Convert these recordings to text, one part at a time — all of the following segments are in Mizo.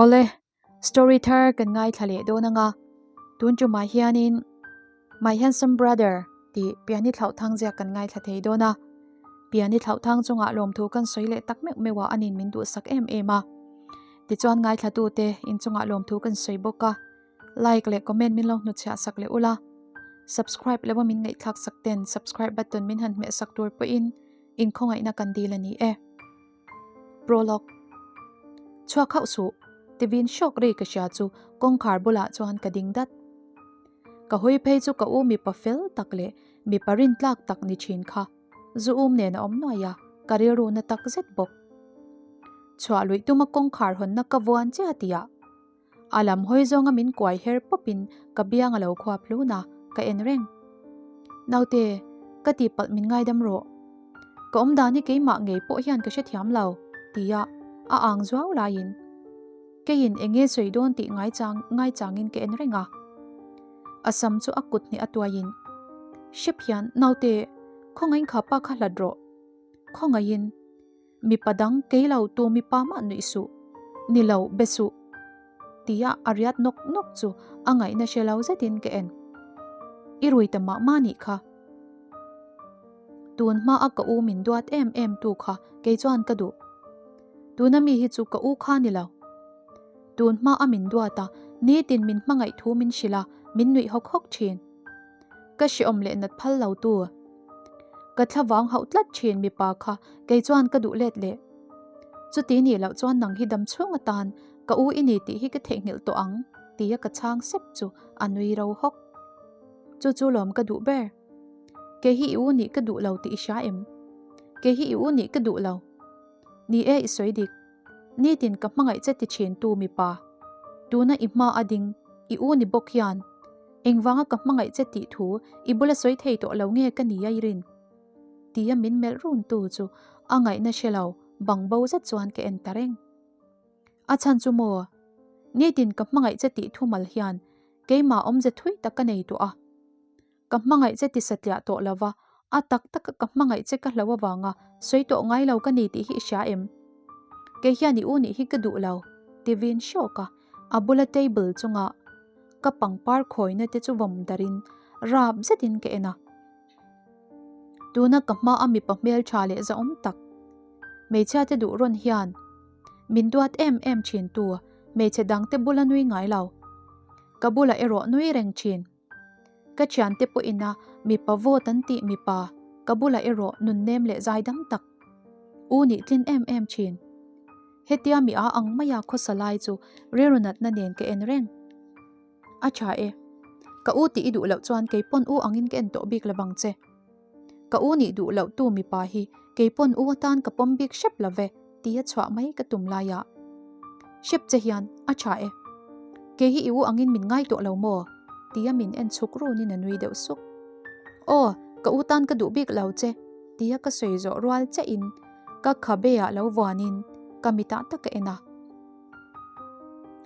Awle, story thar kan ngaithla leh dawn anga, tun tumah hianin My Handsome Brother tih Piani Thlauhthang ziak kan ngaithla thei dawn a. Piani Thlauhthang chungah lawmthu kan sawi leh tak meuh meuh a, anin min duhsak em em a. Tichuan ngaithlatute inchungah lawmthu kan sawi bawk a. Like leh comment min lo hnutchhiah sak leh ula, subscribe lova min ngaihthlak sak ten subscribe button min han hmeh sak tur pawhin inkhawngaihna kan dil a ni e. Prologue Chhuak hauh suh, tivin hrawk ri ka hria chu kawngkhar bulah chuan ka ding dat. Ka hawi phei chu ka u mipa fel tak leh mipa rintlak tak ni thin kha zu um nen a awm nuai a, ka rilru na tak zet bawk. Chhuah luih tuma kawngkhar hawnna ka vuan chiah tihah A lam hawi zawnga min kuai her pawpin ka biang a lo khuap hlun a, ka en reng. Naute, ka tihpalh min ngaidam rawh. Ka awm dan hi keimah ngei pawh hian ka hrethiam lo, tia a ang zuau laiin keiin eng nge sawi dawn tih ngaichang ngaichangin ka en reng a. A sam chu a kut hnih a tuaiin, Hrep hian, naute, khawngaihin kha pa kha hlat rawh. Khawngaihin. Mipa dang kei lo tu mipa mah nuih suh, ni lo be suh tia a riat nawk nawk chu a ngaihna hre lo zetin ka en. I rui ta mah mah nih kha. Tun hma a ka u min duat em em tu kha kei chuan ka duh. Tuna mi hi chu ka u kha ni lo. Tun hma a min duat a, nitin min hmangaih thu min hrilh a, min nuih hawk hawk thin. Ka hreawm leh nat phal lo tu. Ka thlavang hauh tlat thin mipa kha kei chuan ka duh let leh. Chuti nih loh chuan nang hi dam chhung atan ka u i ni tih hi ka theihnghilh tawh ang tia ka chhang sep chu a nui ro hawk. Chu chu lawm ka duh ber. Kei hi i u nih ka duh lo tih i hria em? Kei hi i u nih ka duh lo. Ni e i sawi dik. Nitin ka hmangaih che ti thin tu mipa. Tuna i hma a ding i u ni bawk hian Engvanga ka hmangaih che tih thu i bula sawi thei tawh lo nge ka ni a i rin? Tia min melh run tu chu a ngaihna hre lo bang bo zet chuan ka en ta reng. A chhan chu maw? Nitin ka hmangaih che tih thu mal hian keimah awmze thui tak ka nei tawh a. Ka hmangaih che ti satliah tawh lo va, a tak taka ka hmangaih che ka hlo avanga sawi tawh ngai lo ka ni tih hi i hria em? Kei hian i u nih hi ka duh lo, ti vin hrawk a, a bula table chunga ka pangpar khawina te chu vawm darin rap zetin ka en a. Tuna ka hma a mipa hmeltha leh zahawm tak, hmeichhia te duh rawn hian min duat em em thin tu hmeichhe dangte bula nui ngai lo, ka bulah erawh nui reng thin. Ka thiante pawhin a mipa vote an tih mipa ka bulah erawh nunnem leh zaidam tak u nih tlin em em thin. Hetia mi a ang maia khawsa lai chu rilru natna nen ka en reng. A tha e. Ka u tih i duh loh chuan kei pawn u angin ka en tawh bik lovang che. Ka u nih duh loh tu mipa hi kei pawn u atan ka pawm bik hrep love tia chhuah mai ka tum laiah hrep che hian a tha e. Kei hi i u angin min ngai tawh lo maw? tia min en chhuk runin a nui deuh suk. Aw, ka u tan ka duh bik lo che tia ka sawi zawh rual chiahin ka khabe ah lo vuanin ka mitah tak ka en a.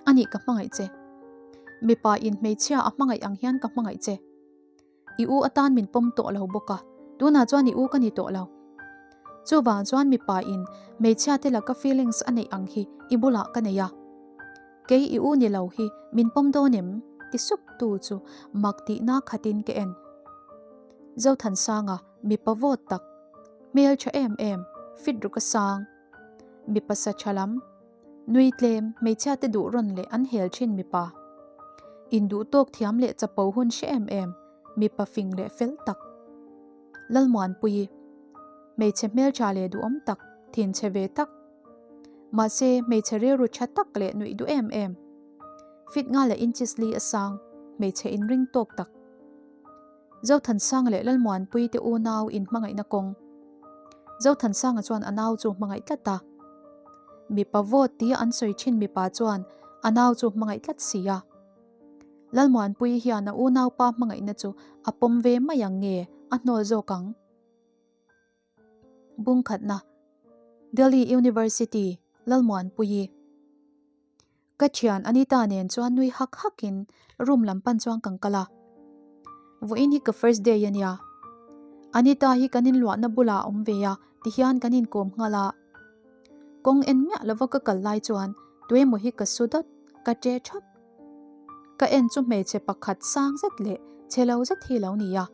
Anih ka hmangaih che. Mipa in hmeichhia a hmangaih ang hian ka hmangaih che. I u atan min pawm tawh lo bawk a, tunah chuan i u ka ni tawh lo. Chuvang chuan mipa in hmeichhia te laka feelings a neih ang hi i bulah ka nei a. Kei i u ni lo hi min pawm dawn em? ti sup tu chu mak tihna khatin ka en. Zothansanga mipa vawt tak, hmel tha em em, fit ruk a sang, mipa sa tha lam, Nui tlem, hmeichhia te duh rawn leh an hel thin mipa. Induh tawk thiam leh chapo hun hre em em, mipa fing leh fel tak. Lalmuanpuii, hmeichhe hmeltha leh duhawm tak, thinchhe ve tak. Mahse, hmeichhe rilru tha tak leh nuih duh em em. Fit nga leh inches li a sang, hmeichhe inring tawk tak. Zothansanga leh Lalmuanpuii te unau inhmangaihna kawng. Zothansanga chuan a nau chu hmangaih tlat a. Mipa vote tia an sawi thin mipa chuan a nau chu hmangaih tlat si a. Lalmuanpuii hian a unaupa hmangaihna chu a pawm ve mai ang nge a hnawl zawk ang? Bungkhatna, Delhi University, Lalmuanpuii. Ka thian Anita nen chuan nui hak hakin room lam pan chuan kan kal a. Vawiin hi ka first day a nia. Anita hi kan inluahna bulah a awm ve a tihian kan inkawm nghal a. Kawng en miah lova ka kal lai chuan Tuemaw hi ka su dawt, ka ṭe ṭhawt. Ka en chu hmeichhe pakhat sang zet leh chhe lo zet hi lo ni a.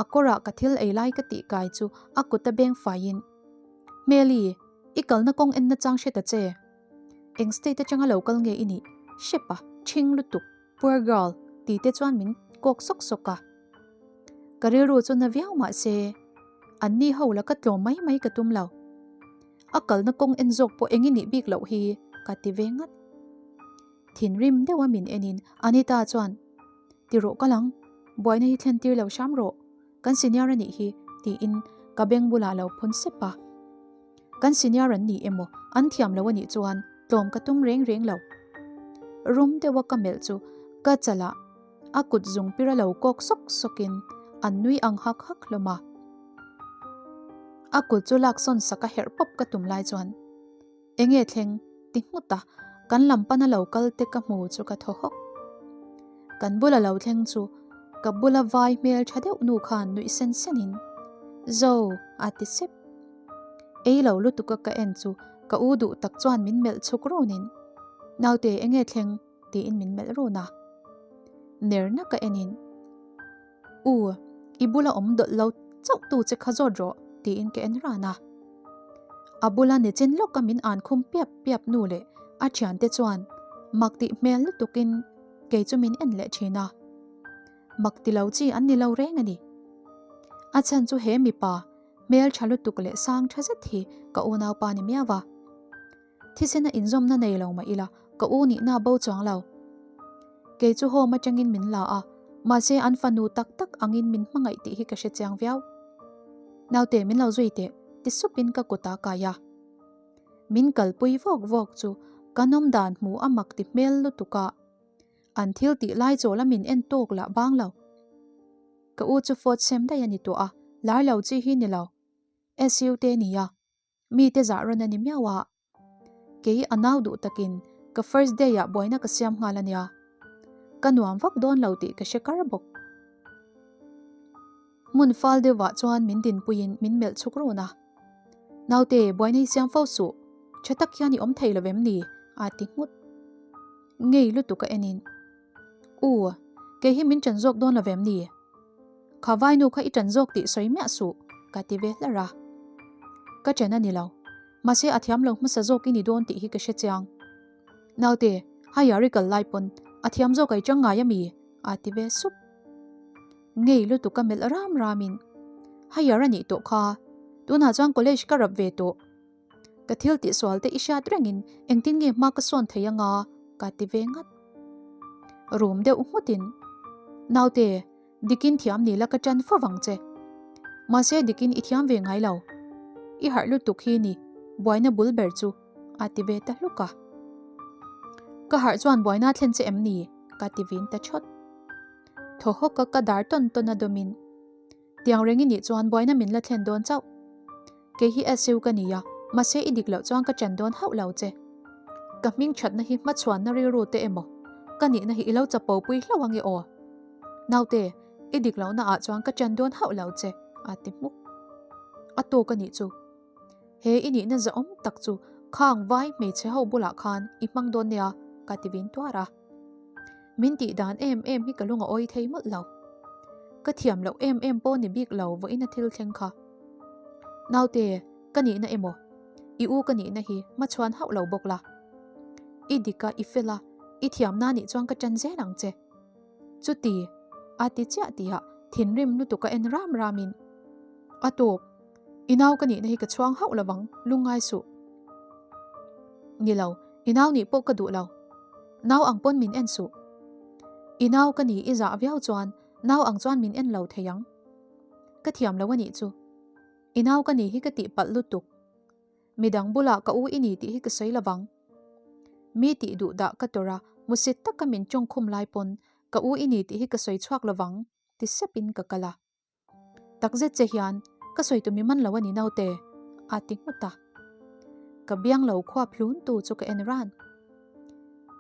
A kawrah ka thil ei lai ka tih kai chu a kut a beng faiin, Hmeli, i kalna kawng en nachang hre ta che. Eng state atanga lo kal nge i nih? Hrepa, ṭhing lutuk, poor girl, ti te chuan min kawk sawk sawk a. Ka rilru chu na viau mah se, anni ho la ka tlawm mai mai ka tum lo. A kalna kawng en zawk pawh eng i nih bik loh hi ka ti ve ngat. Thinrim deuha min enin Anita chuan, Ti rawh ka lang, buaina hi thlen tir lo hram rawh, kan senior a nih hi tiin ka beng bulah lo phun sep a. Kan senior an ni emaw an thiam lo a nih chuan tlawm ka tum reng reng lo. Rum deuha ka melh chu ka chalah A kut zung pir a lo kawk sawk sawkin an nui ang hak hak hlawm a. A kut chu laksawn sak a herh pawp ka tum lai chuan Enge thleng ti nghut a, kan lam pana lo kal te ka hmu chu ka thaw hawk. Kan bula lo thleng chu ka bula vai hmel tha deuh nu khan nuih sen senin Zo a ti sep. Ei lo lutuk a ka en chu ka u duh tak chuan min melh chhuk runin Naute enge thleng? tiin min melh run a. Ner na ka enin, U, i bula awm dawlh lo chauh tu che kha zawt rawh, tiin ka en ran a. A bula nichin lawka min an khum piap piap nu leh a thiante chuan mak tih hmel lutukin kei chu min en leh thin a. Mak ti lo chi an ni lo reng a ni. A chhan chu he mipa hmel tha lutuk leh sang tha zet hi ka unaupa ni miau a. Thisena inzawmna nei lo mah ila, ka u nihna a bo chuang lo. Kei chu home atangin min la a, mahse an fanu tak tak angin min hmangaih tih hi ka hre chiang viau. Naute min lo zui teh, ti supin ka kut a kai a. Min kalpui vawk vawk chu ka nawm dan hmu a mak ti hmel lutuk a, an thil tih lai chawl a min en tawk lah bang lo. Ka u chu phone sem daih a ni tawh a, lar lo chi hi ni lo. SU te nia. Mite zah rawn a ni miau a. Kei a nau duh takin ka first day ah buaina ka siam nghal a nia. Ka nuam vak dawn lo tih ka hre kar bawk. Hmun fal deuhah chuan min dinpuiin min melh chhuk run a. Naute, buaina hi siam fo suh. Tha tak hian i awm thei lo em ni? a ti nghut. Ngei lutuk a enin. U, kei hi min ṭan zawk dawn lo vem ni? Kha vainu kha i ṭan zawk tih sawi miah suh, ka ti ve hlar a. Ka ṭan a ni lo. Mahse a thiam lo hmasa zawk i ni dawn tih hi ka hre chiang. Naute, higher i kal lai pawn a thiam zawk ai chang ngai a mi? a ti ve sup. Ngei lutuk ka melh ram ramin, Higher a nih tawh kha, tunah chuan college ka rap ve tawh. Ka thil tihsual te i hriat rengin engtin nge hma ka sawn thei anga ka ti ve ngat. Rum deuh nghutin, Naute, dikin thiam ni la ka tan fo vang che. Mahse dikin i thiam ve ngai lo. I harh lutuk hi ni, buaina bul ber chu a ti ve ta hluk a. Ka harh chuan buaina thlen che em ni? ka ti vin ta thawt. Thaw hawk a ka dar tawn tawn a dawmin, Tiang reng i nih chuan buaina min la thlen dawn chauh. Kei hi SU ka ni a, mahse i dik loh chuan ka ṭan dawn hauh lo che. Ka hming ṭhatna hi hmachhuanna rilru te emaw ka nihna hi i lo chapo pui hlauh ange aw. Naute, i dik lohna ah chuan ka ṭan dawn hauh lo che, a ti hmuk. A tawk a nih chu. He i nihna zahawm tak chu khang vai hmeichhe ho bulah khan i hmang dawn nia, ka ti vin tuar a. Min tih dan em em hi ka lung a awi thei mawlh lo. Ka thiam loh em em pawh ni bik lo vawiin a thil thleng kha. Naute, ka nihna emaw? I u ka nihna hi hmachhuan hauh lo bawk la. I dik a, i fel a, i thiamna nih chuan ka ṭan zel ang che. Chuti, a ti chiah tihah thinrim lutuk a en ram ramin, A tawp, i nau ka nihna hi ka chhuang hauh lovang, lungngai suh. Ni lo, i nau nih pawh ka duh lo. Nau ang pawn min en suh. I nau ka ni i zah viau chuan nau ang chuan min en lo thei ang. Ka thiam lo a nih chu. I nau ka ni hi ka tih palh lutuk. Midang bulah ka u i ni tih hi ka sawi lovang. Mi tih duh dah ka tawrh a, musit taka min tawngkhum lai pawn ka u i ni tih hi ka sawi chhuak lovang ti sepin ka kal a. Takzet che hian ka sawi tumi man lo a ni naute, a ti nghut a. Ka biang lo khuap hlun tu chu ka en ran.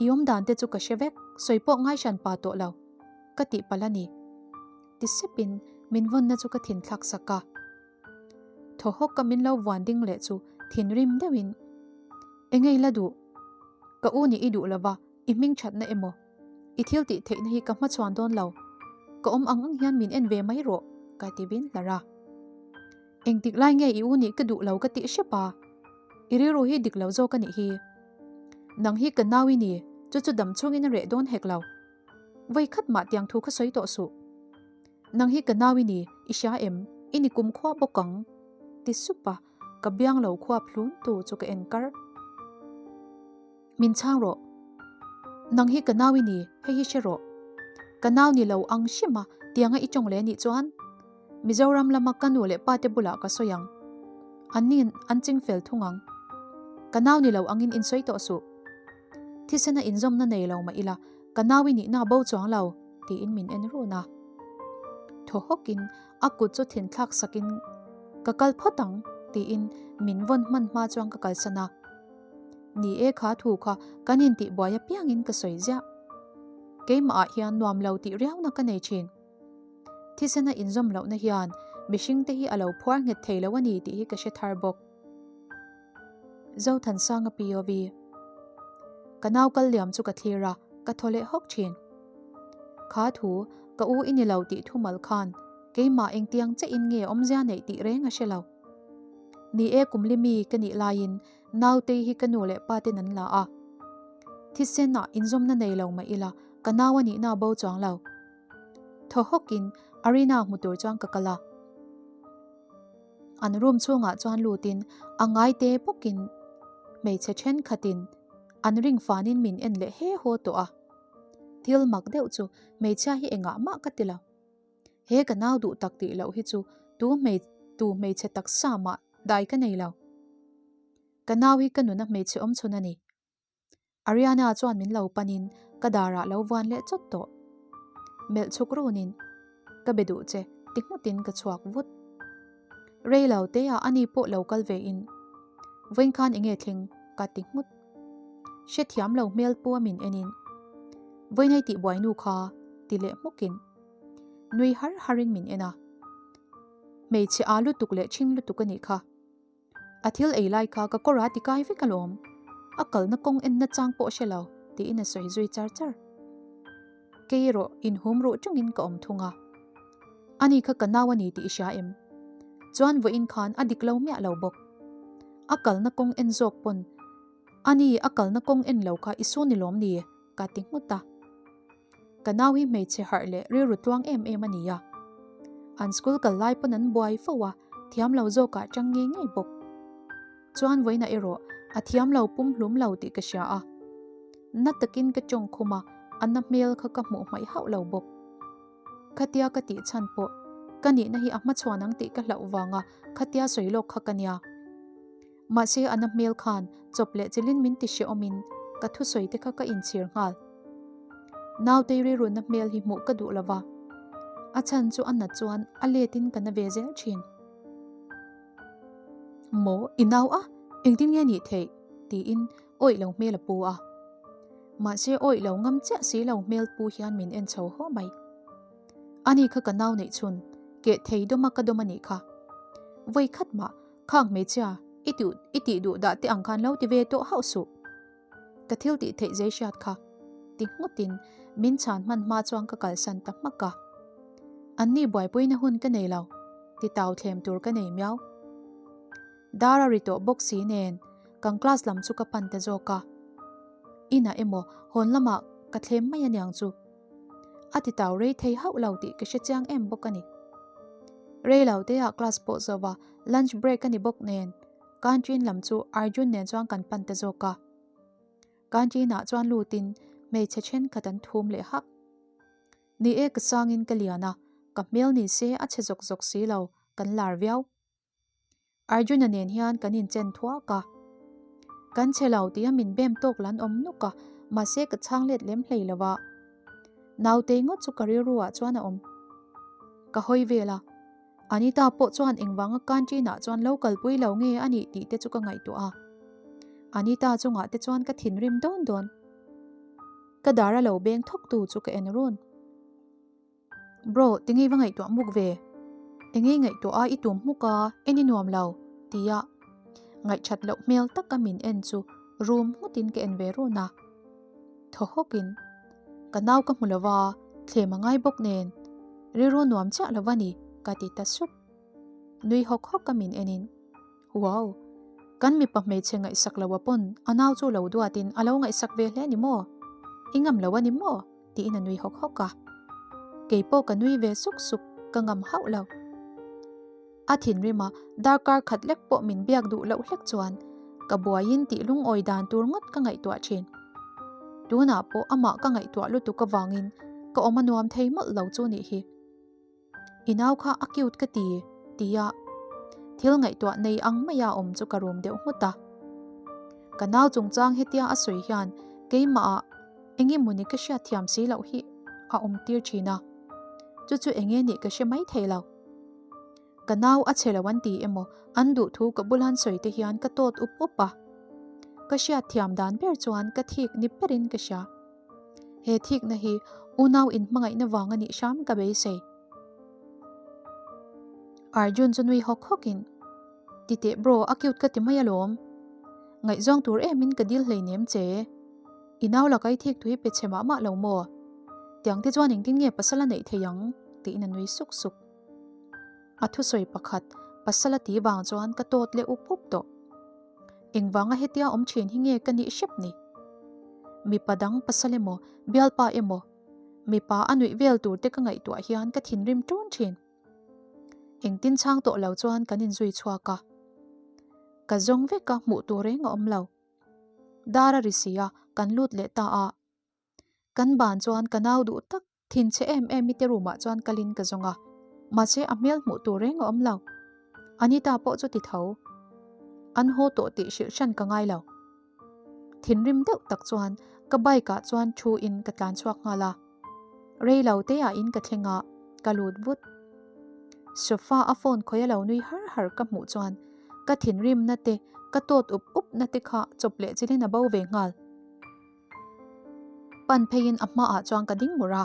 I awm dan te chu ka hre vek, sawi pawh ngai hran pa tawh lo, ka tih palh a ni. Ti sepin min vawnna chu ka thin thlak sak a. Thaw hawk a min lo vuan ding leh chu thinrim deuhin, Engei la duh? Ka u nih i duh lova, i hming thatna emaw, i thil tih theihna hi ka hmachhuan dawn lo. Ka awm ang ang hian min en ve mai rawh, ka ti vin hlar a. Engtik lai nge i u nih ka duh lo ka tih hrep a, i rilru hi dik lo zawk a nih hi. Nang hi ka nau i ni, chu chu dam chungin a reh dawn hek lo. Vawi khat mah tiang thu kha sawi tawh suh. Nang hi ka nau i ni, i hria em? I ni kum khua bawk ang, ti sup a, ka biang lo khuap hlun tu chu ka en kar. Min chhang rawh. Nang hi ka nau i ni, hei hi hre rawh. Ka nau ni lo ang hrim a, tianga i tawng leh nih chuan Mizoram lama ka nu leh pa te bulah ka sawi ang. An nin an ching fel thung ang. Ka nau ni lo angin in sawi tawh suh. Thisena inzawmna nei lo mah ila, ka nau i nihna bo chuang lo, tiin min en run a. Thaw hawkin a kut chu thinthlak sakin ka kal phawt ang, tiin min vawn hman hma chuan ka kalsan a. Ni e kha thu kha kan intihbuai apiangin ka sawi ziah. Keimahah hian nuam lo tih riauna ka nei thin. Thisena inzawm lohna hian mihringte hi a lo phuar nghet thei lo a ni tih hi ka hre thar bawk. Zothansanga POV. Ka nau kal liam chu ka thlir a, ka thaw leh hawk thin. Kha thu, ka u i ni lo tih thumal khan keimah engtiang che in nge awmzia neih tih reng a hre lo. Ni e kum li mi ka nih laiin nautei hi ka nu leh pa ten an la a. Thisen ah inzawmna nei lo mah ila ka nau a nihna a bo chuang lo. Thaw hawkin Arina hmu tur chuan ka kal a. An room chhungah chuan lutin a ngaite bawkin hmeichhe thenkhatin an ring fanin min en leh he haw tawh a. Thil mak deuh chu hmeichhia hi engah mah ka ti lo. He ka nau duh tak tih loh hi chu tu hmei tu hmeichhe taksa mah dai ka nei lo. Ka nau hi ka nuna hmeichhe awm chhun a ni. Ariana chuan min lo panin ka darah lo vuan leh chawt tawh. Melh chhuk runin, Ka be duh che, ti nghutin ka chhuak vut. Rei lo teah ani pawh lo kal vein, Vawiin khan enge thleng? ka ti nghut. Hrethiam lo hmel pu a min enin, Vawiin hei tih buai nu kha, ti leh hmukin nui har harin min en a. Hmeichhe aa lutuk leh ṭhing lutuk a nih kha. A thil ei lai kha ka kawr a ti kai vek alawm. A kalna kawng en nachang pawh hre lo, tiin a sawi zui char char. Kei erawh inhum ruh tungin ka awm thung a. Ani kha ka nau a ni tih i hria em? Chuan vawiin khan a dik lo miah lo bawk. A kalna kawng en zawk pawn ani a kalna kawng en lo kha i su ni lawm ni? ka ti nghut a. Ka nau hi hmeichhe harh leh rilru tluang em em a ni a. An school kal lai pawn an buai fo a, thiam lo zawkah chang ngei ngei bawk. Chuan vawiinah erawh a thiam lo pum hlum lo tih ka hria a. Na takin ka tawng khum a, a na hmel kha ka hmuh hmaih hauh lo bawk. Khatia ka tih chhan pawh ka nihna hi a hmachhuan ang tih ka hlauh vanga khatia sawi lawk kha ka nia. Mahse a na hmel khan chawp leh chilin min ti hrehawmin ka thusawi te kha ka inchhir nghal. Nautei rilruna hmel hi hmuh ka duh lova, a chhan chu a nat chuan a letin ka na ve zel thin. Maw, i nau a, engtin nge nih theih? tiin awih lo hmel a pu a. Mahse awih lo ngam chiah si lo hmel pu hian min en chho haw mai. Ani kha ka nau neih chhun, keh thei dawma ka dawm a nih kha. Vawi khat mah Khang hmeichhia, i tih i tih duh dah te ang khan lo ti ve tawh hauh suh. Ka thil tih theih zei hriat kha. Ti nghutin min chhan hman hma chuan ka kalsan ta hmak a. An ni buaipuina hun ka nei lo, ti tau thlem tur ka nei miau. Dar a ri tawh bawk si nen kan class lam chu ka pan ta zawk a. Inah emaw hawn lamah ka thlem mai aniang chu. A ti tau rei thei hauh lo tih ka hre chiang em bawk a ni. Rei lo te ah class pawh zo va, lunch break a ni bawk nen canteen lam chu Arjun nen chuan kan pan ta zawk a. Canteen ah chuan lutin hmeichhe thenkhat an thum leh hak. Ni e ka sangin ka lian a, ka hmel ni se a chhe zawk zawk si lo, kan lar viau. Arjuna nen hian kan inchen thuak a. Kan che lo tia min bem tawk lan awm nuk a, mahse ka chhang let lem hlei lo va. Nautei ngawt chu ka rilru ah chuan a awm. Ka hawi vel a, Anita pawh chuan engvanga canteen ah chuan lo kalpui lo nge a nih tih te chu ka ngaihtuah a. Anita chungah te chuan ka thinrim dawn dawn. Ka dar a lo beng thawk tu chu ka en run. Bro, tinge i va ngaihtuah muk ve? Enge i ngaihtuah a i tum hmuk a, en i nuam lo, tia ngaihthat loh hmel taka min en chu Rum nghutin ka en ve run a. Thaw hawkin, Ka nau ka hmu lo va, thlem a ngai bawk nen. Rilru nuam chiah lo va ni, ka ti ta sup. Nui hawk hawk a min enin, Wow! Kan mipa hmeichhe ngaihsak lo a pawn a nau chu lo duatin a lo ngaihsak ve hle ni maw? I ngam lo a ni maw? tiin a nui hawk hawk a. Kei pawh ka nui ve suk suk, ka ngam hauh lo. A thinrim a, darkar khat lek pawh min biak duh loh hlek chuan ka buaiin tih lungawi dan tur ngawt ka ngaihtuah thin. Tunah pawh amah ka ngaihtuah lutuk avangin ka awm a nuam thei mawlh lo chu nih hi. I nau kha a cute ka ti, tia thil ngaihtuah nei ang maia awm chu ka rum deuh nghut a. Ka nau chungchang hetia a sawi hian keimahah eng emawni ka hriatthiam si loh hi a awm tir thin a, chu chu eng nge nih ka hre mai thei lo. Ka nau a chhe lo an ti emaw an duh thu ka bulan sawi te hian ka tawt up up a. Ka hriatthiam dan ber chuan ka thik ni berin ka hria. He thikna hi unau inhmangaihna vang a nih hram ka beisei. Arjun chu nui hawk hawkin, Ti teh bro, a cute ka ti mai alawm. Ngaihzawng tur emin ka dil hleinem che. I nau laka i thik tui pe chhe mah mah lo maw? Tiang te chuan engtin nge pasal a neih thei ang? tiin a nui suk suk. A thusawi pakhat pasal a ti vang chuan ka tawt leh up up tawh. Engvanga hetia awm thin hi nge ka nih hrep ni? Mipa dang pasal emaw, bialpa emaw, mipa a nuih vel tur te ka ngaihtuah hian ka thinrim ṭun thin. Engtin chhang tawh lo chuan kan inzui chhuak a. Ka zawng vek a, hmuh tur reng a awm lo. Dar a ri si a, kan lut leh ta a. Kan ban chuan ka nau duh tak Thinchhe em em i te room ah chuan kalin ka zawng a, mahse a hmel hmuh tur reng a awm lo. Anita pawh chu ti tho. An haw tawh tih hrilh hran ka ngai lo. Thinrim deuh tak chuan ka bike ah chuan thu in ka tlan chhuak nghal a. Rei lo te ah in ka thleng a, ka lut vut. Sofa a phone khawih a lo nui har har ka hmuh chuan ka thinrim na te, ka tawt up up na te kha chawp leh chilhin a bo ve nghal. Pan pheiin a hmaah chuan ka ding mur a.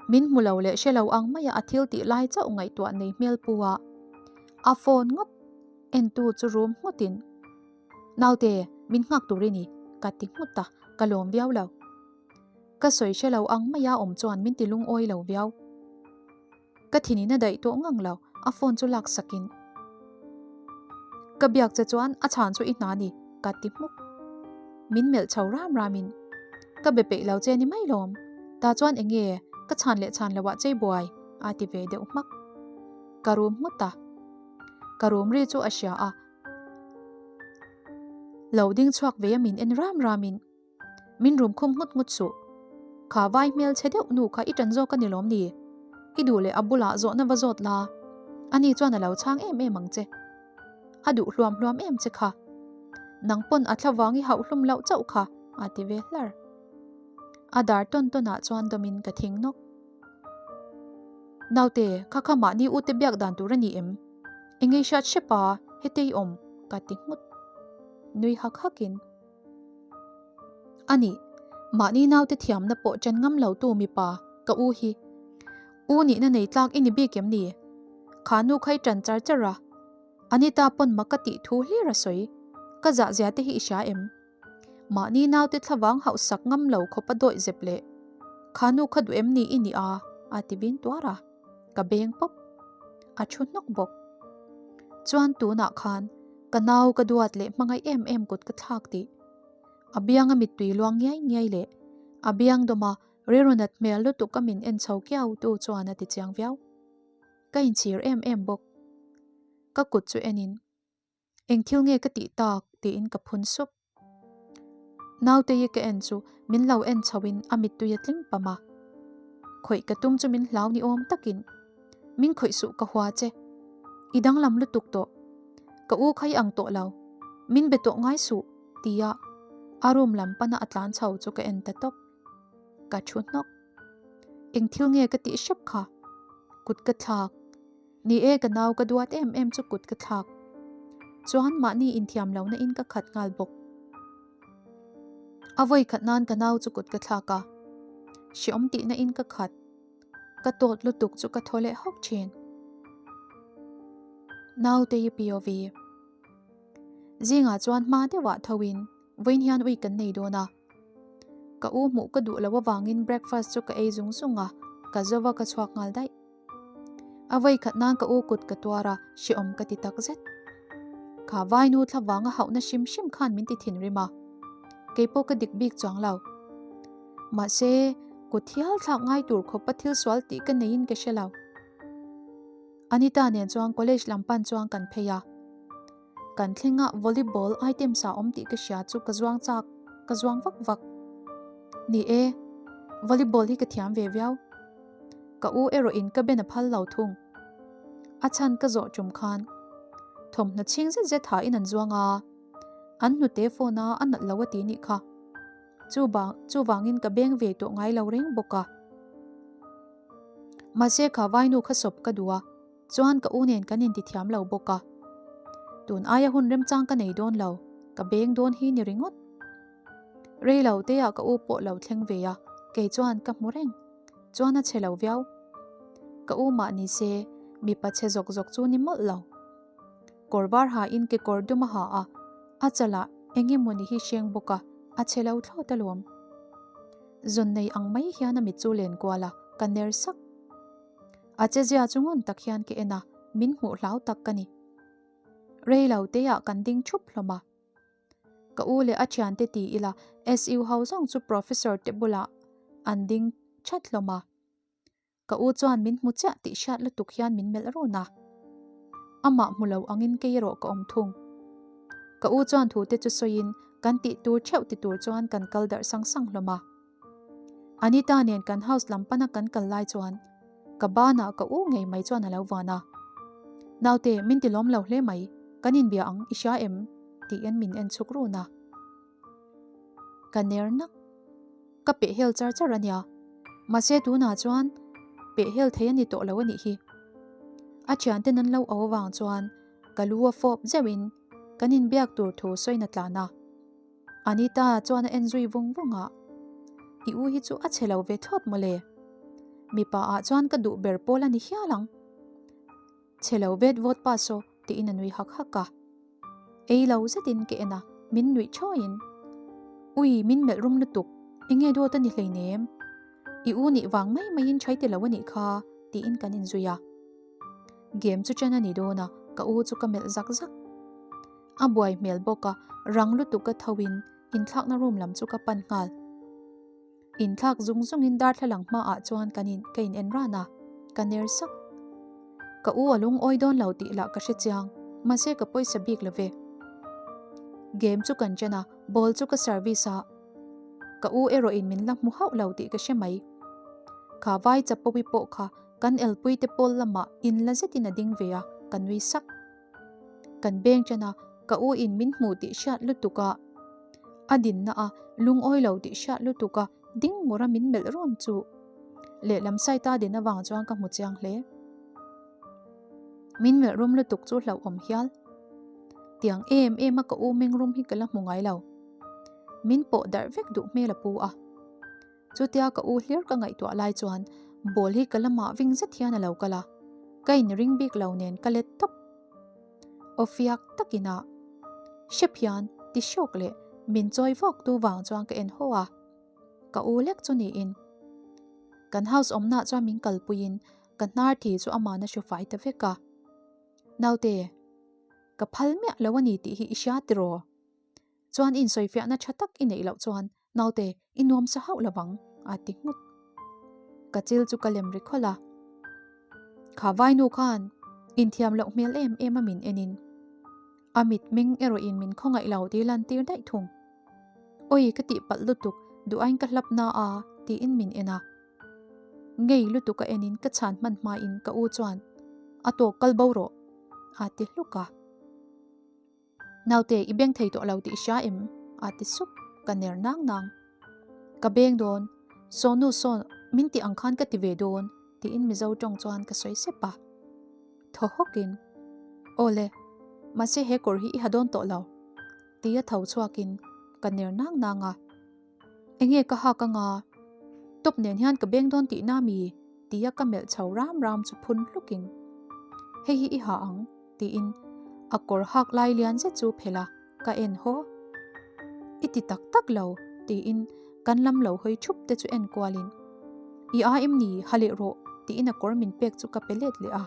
Min hmu lo leh hre lo ang maia a thil tih lai chauh ngaihtuah nei hmel pu a. A phone ngawt entu chu rum nghutin, Naute, min nghak tur i ni, ka ti nghut a, ka lawm viau lo. Ka sawi hre lo ang maia awm chuan min ti lungawi lo viau. Ka thinin a daih tawh ngang lo, a phone chu lak sakin. Ka biak che chuan a chhan chu i hna ni, ka ti hmuk. Min melh chho ram ramin, Ka be peih lo che ni mai lawm, ta chuan eng nge ka chhan leh chhan loah chei buai, a ti ve deuh hmak. Ka rum nghut a. Ka rum ri chu a hria a. Lo ding chhuak ve a min en ram ramin. Min rum khum nghut nghut suh. Kha vai hmel chhe deuh nu kha i ṭan zawk a ni lawm ni? I duh leh a bulah zawhna va zawt la, ani chuan a lo chhang em em ang che. A duh hluam hluam em che kha. Nang pawn a thla vang i hauh hlum loh chauh kha, a ti ve hlar. A dar tawn tawnah chuan dawmin ka thing nawk. Naute, kha kha mahni ute biak dan tur a ni em? Engei hriat hrep a, hetei awm, ka ti nghut. Nui hak hakin. A nih, mahni naute thiamna pawh chen ngam lo tu mipa, ka u hi. U nihna nei tlak i ni bik em ni? Kha nu kha i ṭan char char a. Anita pawn mak ka tih thu hlir a sawi. Ka zahzia te hi i hria em? Mahni naute thlavang hauhsak ngam lo khawp a dawih zep leh. Kha nu kha duh em ni i nih a? a ti vin tuar a. Ka beng pawp. A thu hnawk bawk. Chuan tunah khan Ka nau ka duat leh hmangaih em em kut ka thlak tih. A bianga mittui luang ngiai ngiai leh a biang dawma rilru nat hmel lutuk a min en chho kiau tu chuan a ti chiang viau. Ka inchhir em em bawk. Ka kut chu enin, Eng thil nge ka tih tak? tiin ka phun sup. Nautei ka en chu min lo en chho in a mittui a tling pam a. Khawih ka tum chu min hlau ni awm takin min khawih suh ka hua che. I danglam lutuk tawh. Ka u kha i ang tawh lo. Min be tawh ngai suh tia a room lam pana a tlan chho chu ka en ta tawp. Ka thu hnawk. Eng thil nge ka tih hrep kha? Kut ka thlak. Ni e, ka nau ka duat em em chu kut ka thlak. Chuan mahni inthiam lohna in ka khat nghal bawk. A vawi khat nan ka nau chu kut ka thlak a, hreawm tihna in ka khat. Ka tawt lutuk chu ka thaw leh hawk thin. Naute i POV. Zingah chuan hma deuhah tho in. Vawiin hian ui kan nei dawn a. Ka u hmuh ka duh loh avangin breakfast chu ka ei zung zung a, ka zova ka chhuak nghal daih. A vawi khat nan ka u kut ka tuar a, hrehawm ka ti tak zet. Kha vainu thla vanga hauhna hrim hrim khan min ti thinrim a, keipawh ka dik bik chuang lo. Mahse, kut hial thlak ngai tur khawpa thil sual tih ka neiin ka hre lo. Anita nen chuan college lam pan chuan kan phei a. Kan thlengah volleyball items a awm tih ka hria chu ka zuang chak, ka zuang vak vak. Ni e, volleyball hi ka thiam ve viau. Ka u erawh in ka ben a phal lo thung. A chhan ka zawh tum khan thawmhnaw chhing zet zet ha in an zuang a, an hnute phone a a nalh lo a ti nih kha. Chuvangin ka beng ve tawh ngai lo reng bawk a. Mahse kha vainu kha sawp ka duh a. Chuan ka u nen kan intithiam lo bawk a. Tun aia hun remchang ka nei dawn lo, ka beng dawn hi ni ringawt. Rei lo teah ka u pawh lo thleng ve a, kei chuan ka hmu reng. Chuan a chhe lo viau. Ka u mah ni se, mipa chhe zawk zawk chu ni mawlh lo. Kawr var hain kekawr dum a ha a, a chalah eng emawni hi hreng bawk a, a chhe lo thlawt alawm. Zawn nei ang mai hian a mit chu len kual a, ka ner sak. A chezia chu ngun tak hian ka en a, min hmuh hlau tak ka ni. Rei lo teah kan ding thup hlawm a. Ka u leh a thiante ti ila SU ho zawng chu professor te bulah an ding that hlawm a. Ka u chuan min hmu chiah tih hriat lutuk hian min melh run a. Amah hmu lo angin kei erawh ka awm thung. Ka u chuan thu te chu sawiin kan tih tur theuh ti tur chuan kan kal darh sang sang hlawm a. Anita nen kan house lam pana kan kal lai chuan ka banah ka u ngei mai chuan a lo van a. Naute, min ti lawm lo hle mai, kan inbia ang, i hria em? tiin min en chhuk run a. Ka ner nak. Ka peh hel char char a nia. Mahse tunah chuan peh hel thei a ni tawh lo a nih hi. A thianten an lo au avang chuan ka lu a fawp zeuhin kan inbiak tur thu sawiin a tlan a. Anita chuan a en zui vung vung a, I u hi chu a chhe lo ve thlawt mawle. Mipa ah chuan ka duh ber pawl a ni hial ang. Chhe lo vet vawt pa saw tiin a nui hak hak a. Ei lo zetin ka en a, min nuih thawiin, Ui, min melh rum lutuk, enge dawt a ni hleinem? I u nih vang mai maiin chhai ti lo a nih kha tiin kan inzui a. Game chu chen a ni dawn a, ka u chu ka melh zak zak. A buai hmel bawk a, rang lutuk ka tho in inthlakna room lam chu ka pan nghal. Inthlak zung zung in darthlalang hmaah chuan kan in ka in en ran a, ka ner sak. Ka u a lungawi dawn lo tih lah ka hre chiang, mahse ka pawisa bik lo ve. Game chu kan chen a, ball chu ka service a, ka u erawh in min la hmu hauh lo tih ka hre mai. Kha vai chapowi pawh kha kan elpui te pawl lamah in la zetin a ding ve a, ka nui sak. Kan beng ṭan a, ka u in min hmuh tih hriat lutuk a, a dinna a lungawi lo tih hriat lutuk a ding ngur a min melh rawn chu lehlam side a din avang chuan ka hmu chiang hle. Min melh rum lutuk chu hlauhawm hial. Tiang em em a ka u meng rum hi ka la hmu ngai lo. Min pawh darh vek duh hmel a pu a. Chutia ka u hlir ka ngaihtuah lai chuan ball hi ka lamah ving zet hian a lo kal a, ka inring bik lo nen ka let tawp. Aw fiak takin a hrep hian ti hrawk leh min chawi vawk tu vang chuan ka en haw a, ka u lek chu niin. Kan house awmnaah chuan min kalpuiin ka hnar thi chu amahna hru fai ta vek a. Naute, ka phal miah lo a ni tih hi i hria tiraw? Chuan insawifiahna tha tak i neih loh chuan Naute, i nuam sa hauh lovang, a ti nghut. Ka chil chu ka lem ri khawlh a. Kha vainu khan inthiam loh hmel em em a min enin a mitmeng erawhin min khawngaih lo tih lantir daih thung. Awi ka tihpalh lutuk, duh aiin ka hlap na a, tiin min en a. Ngei lutuk a enin ka chhan hman hmain ka u chuan, A tawk kal bo rawh, a ti hluk a. Naute, i beng thei tawh lo tih i hria em? a ti sup, ka ner nang nang. Ka beng dawn, Sawnu sawn min tih ang khan ka ti ve dawn, tiin Mizo tawng chuan ka sawi sep a. Thaw hawkin, Aw le, mahse he kawr hi i ha dawn tawh lo, tia tho chhuakin ka ner nang nang a. Enge ka hak anga? Top nen hian ka beng dawn tihna mi? tia ka melh chho ram ram chu phun hlukin, Hei hi i ha ang, tiin a kawr hak lai lian zet chu phelh a, ka en haw. I ti tak tak lo, tiin kan lam lo hawi thup te chu en kualin, I a em ni, ha leh rawh, tiin a kawr min pek chu ka pe let leh a.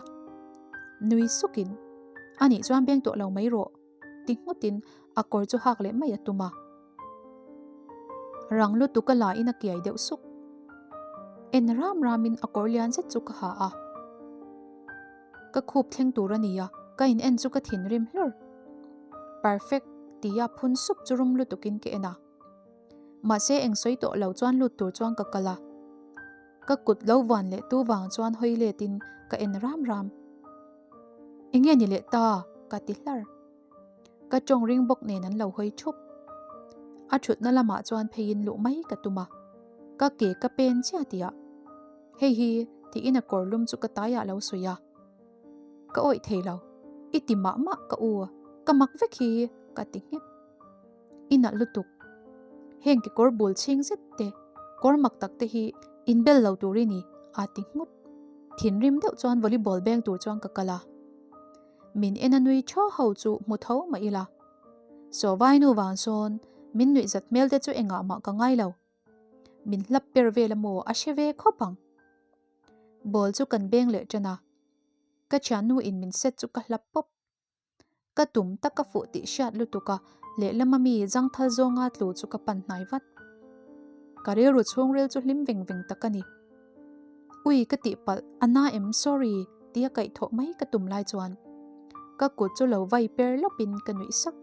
Nui sukin, Anih chuan beng tawh lo mai rawh, ti nghutin a kawr chu hak leh mai a tum a. Rang lutuk a la in a kiai deuh suk. En ram ramin a kawr lian zet chu ka ha a. Ka khup thleng tur a nia, ka in en chu ka thinrim hlur. Perfect tia phun sup chu rum lutukin ka en a. Mahse eng sawi tawh lo chuan lut tur chuan ka kal a. Ka kut lo van leh tu vang chuan hawi letin ka en ram ram. Enge ni leh ta? ka ti hlar. Ka tawng ring bawk nen an lo hawi thup. A thutna lamah chuan pheiin luh mai ka tum a. Ka ke ka pen chiah tihah, Hei hi, tiin a kawr lum chu ka taiah lo sawi a. Ka awih thei lo. I ti mah mah ka u, ka mak vek hi, ka ti nghet. I nalh lutuk. Heng kekawr bul chhing zet te, kawr mak tak te hi inbel lo tur i ni, a ti nghut. Thinrim deuh chuan volleyball beng tur chuan ka kal a. Min en a nui thaw ho chu hmu tho mah ila. Saw vainu vang sawn min nuih zat hmel te chu engah mah ka ngai lo. Min hlap per vel a maw a hre ve khawp ang. Ball chu kan beng leh tan a. Ka thiannu in min set chu ka hlap pawp. Ka tum tak ka fuh tih hriat lutuk a lehlama mi zangthal zawnga tlu chu ka pan hnai vat. Ka rilru chhungril chu hlim veng veng tak a ni. Ui ka tih palh a na em sorry tia kaih thawh mai ka tum lai chuan ka kut chu lo vai per lawpin ka nuih sak.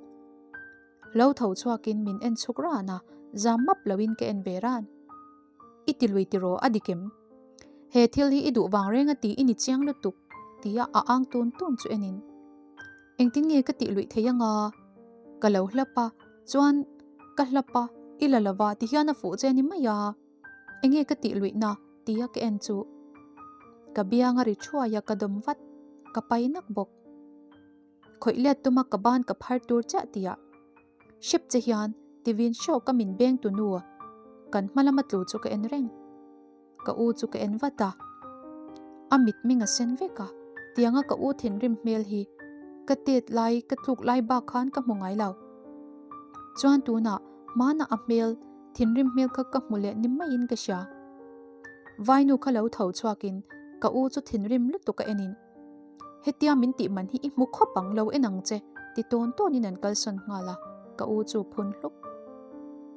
Lo tho chhuakin min en chhuk ran a, zam map loin ka en ve ran. I ti lui tiraw a dik em? He thil hi i duh vang reng a ti i ni chiang lutuk tia a ang tun tun chu enin engtin nge ka tih luih thei anga? Ka lo hlap a, chuan ka hlap a, i la lova ti hian a fuh che ni mai a. Enge ka tih luihna tia ka en chu ka biang a ri thuai a ka dawm vat, ka pai nak bawk. Khawih let tuma ka ban ka phar tur chiah tia hrep che hian tivin hrawk a min beng tu nu kan hma lama tlu chu ka en reng. Ka u chu ka en vat a, a mitming a sen vek a, tianga ka u thinrim hmel hi ka tet lai ka tluk lai bak khan ka hmu ngai lo. Chuan tunah hmanah a hmel Thinrim hmel kha ka hmu leh ni maiin ka hria. Vainu kha lo tho chhuakin ka u chu thinrim lutuk a enin, Hetia min tih man hi i hmu khawp ang lo en ang che, ti tawn tawnin an kalsawn nghal a, ka u chu phun hluk.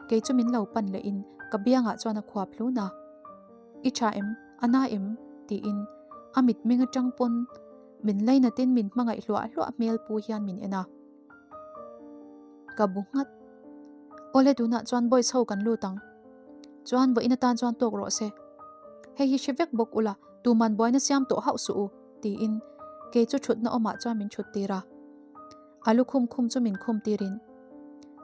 Kei chu min lo pan lehin ka biangah chuan a khuap hlun a, I tha em? A na em? tiin a mitmeng atang pawn min lainatin min hmangaih hluah hluah hmel pu hian min en a. Ka bu nghat. Awle tunah chuan boys ho kan lut ang. Chuan vawiin atan chuan tawk rawh se. Hei hi hre vek bawk ula, tuman buaina siam tawh hauh suh u, tiin kei chu thutna awmah chuan min thut tir a. A lukhum khum chu min khum tirin,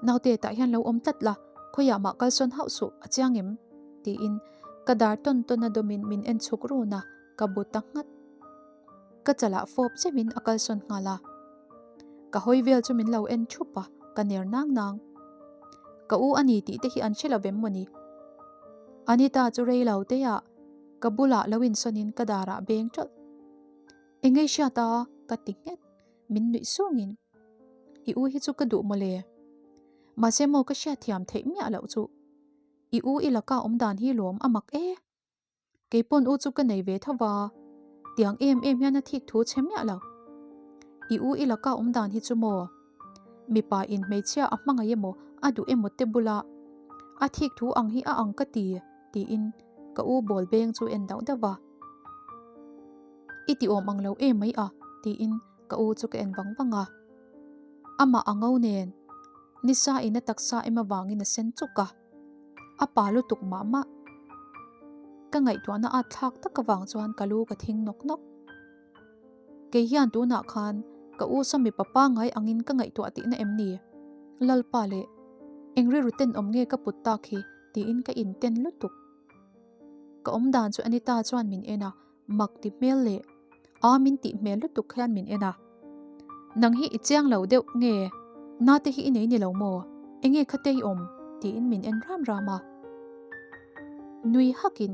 Naute tah hian lo awm tlat la, khawiah mah kalsawn hauh suh, a chiang em? tiin ka dar tawn tawn a dawmin min en chhuk run a, ka bu ta nghat. Ka chalah fawp zeuhin a kalsawn nghal a. Ka hawi vel chu min lo en thup a, ka ner nang nang. Ka u a ni tih te hi an hre lo vem maw ni? Anita chu rei lo te ah ka bulah lo insawnin ka darah beng ṭawlh. Engei hriat a? ka ti nghet, min nuih sungin. I u hi chu ka duh maw le? Mahse maw ka hriatthiam theih miah loh chu. I u i laka awm dan hi lawm a mak e. Kei pawn u chu ka nei ve tho va, tiang em em hian a thik thu chhe miah lo. I u i laka awm dan hi chu maw? Mipa in hmeichhia a hmangaih emaw a duh emaw te bula a thik thu ang hi a ang ka ti, tiin ka u bawl beng chu en dauh dauh va. I ti awm ang lo em mai a, tiin ka u chu ka en vang vang a. Amah a ngo nen, nisa in a taksa em avangin a sen chuk a. A pa lutuk mah mah. Ka ngaihtuahna at thlak tak avang chuan ka lu ka thing nawk nawk. Kei hian tunah khan ka u saw mipa pangngai angin ka ngaihtuah tihna em ni? Lalpa leh eng rilru tenawm nge ka put tak hi tiin ka inten lutuk. Ka awmdan chu Anita chuan min en a, Mak ti hmel leh a min tih hmel lutuk hian min en a. Nang hi i chiang lo deuh nge? Nate hi i nei ni lo maw? Enge kha te i awm? tiin min en ram ram a. Nui hakin,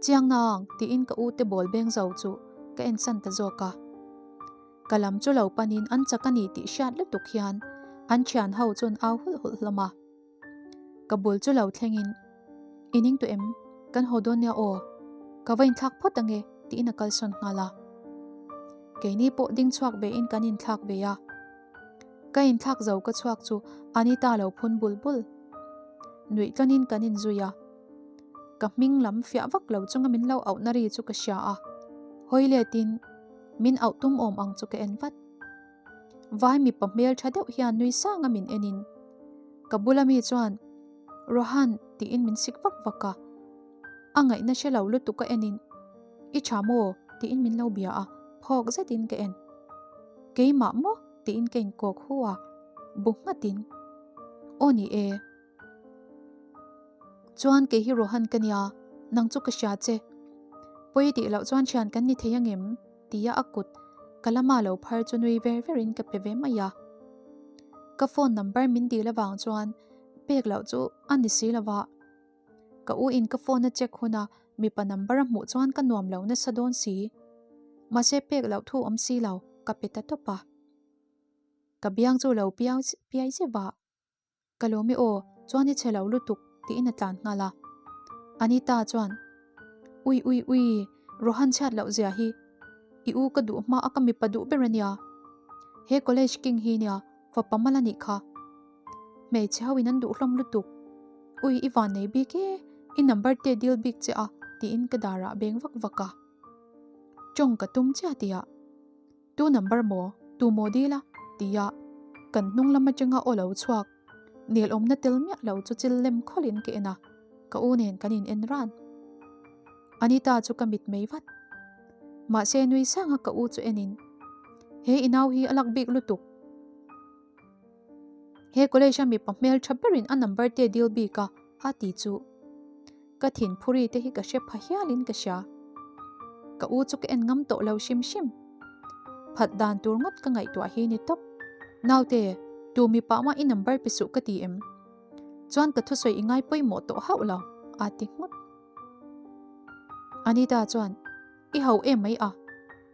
Chiang nang tiin ka u te bawl beng zo chu ka en san ta zawk a. Ka lam chu lo panin an chak a ni tih hriat lutuk hian an thian ho chuan au hulh hulh hlawm a. Ka bul chu lo thlengin, I ning tawh em? Kan haw dawn nia aw. Ka va inthlak phawt ange tiin a kalsawn nghal a. Keini pawh ding chhuak ve in kan inthlak ve a. Ka inthlak zo ka chhuak chu Anita lo phun bul bul. Nuih tlawnin kan inzui a. Ka hming lam fiah vak lo chunga min lo auhna ri chu ka hria a. Hawi letin min auh tum awm ang chu ka en vat. Vai mipa hmel tha deuh hian nui sanga min enin ka bula mi chuan Rohan tiin min sik vak vak a. A ngaihna hre lo lutuk a enin I tha maw? tiin min lo bia a, phawk zetin ka en. Keimah maw? tiin ka inkawk hu a, bu nghatin Aw ni e. Chuan kei hi Rohan ka nia, nang chu ka hria che. Pawi tih loh chuan thian kan ni thei angem? tia a kut ka lama lo phar chu nui ver verin ka pe ve mai a. Ka phone number min dil avang chuan pek loh chu a ni si lova. Ka u in ka phone a check huna mipa number a hmuh chuan ka nuam lo nasa dawn si. Mahse pek loh thu awm si lo, ka pe ta tawp a. Ka biang chu lo piau piai zeuh a. Ka lawm i aw, chuan i chhe lo lutuk tiin a tlan nghal a. Anita chuan, Ui ui ui, Rohan chhiat loh zia hi. I u ka duh hma a ka mipa duh ber a nia. He college king hi nia, fapa mal a nih kha. Hmeichhe ho in an duh hlawm lutuk. Ui i van nei bik e, i number te dil bik che a tiin ka darah beng vak vak a. Tawng ka tum chiah tihah. Tu number maw? Tu maw dil a? Tia kan hnung lam atanga aw lo chhuak nel awmna tel miah lo chu chil lem khawlhin ka en a, ka u nen kan in en ran. Anita chu ka mit mei vat. Mahse nui sanga ka u chu enin, He i nau hi a lak bik lutuk. He college a mipa hmel tha berin a number te dil bik a, a ti chu. Ka thin phuri te hi ka hre pha hialin ka hria. Ka u chu ka en ngam tawh lo hrim hrim. Phat dan tur ngawt ka ngaihtuah hi ni tawp. Naute, tu mipa mah i number pe suh ka ti em? Chuan ka thusawi i ngai pawimawh tawh hauh lo, a ti nghut. Anita chuan, I ho em mai a,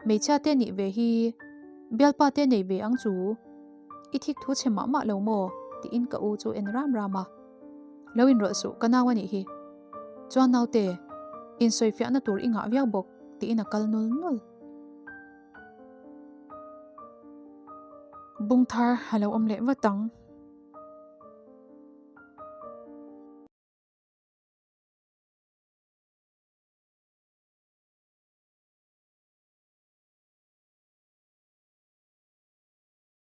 hmeichhia te nih ve hi bialpa te nei ve ang chu, i thik thu chhe mah mah lo maw? tiin ka u chu en ram ram a. Lo inrawlh suh ka nau a nih hi. Chuan naute, insawifiahna tur i ngah viau bawk tiin a kal nul nul. Bung thar a lo awm leh vat ang.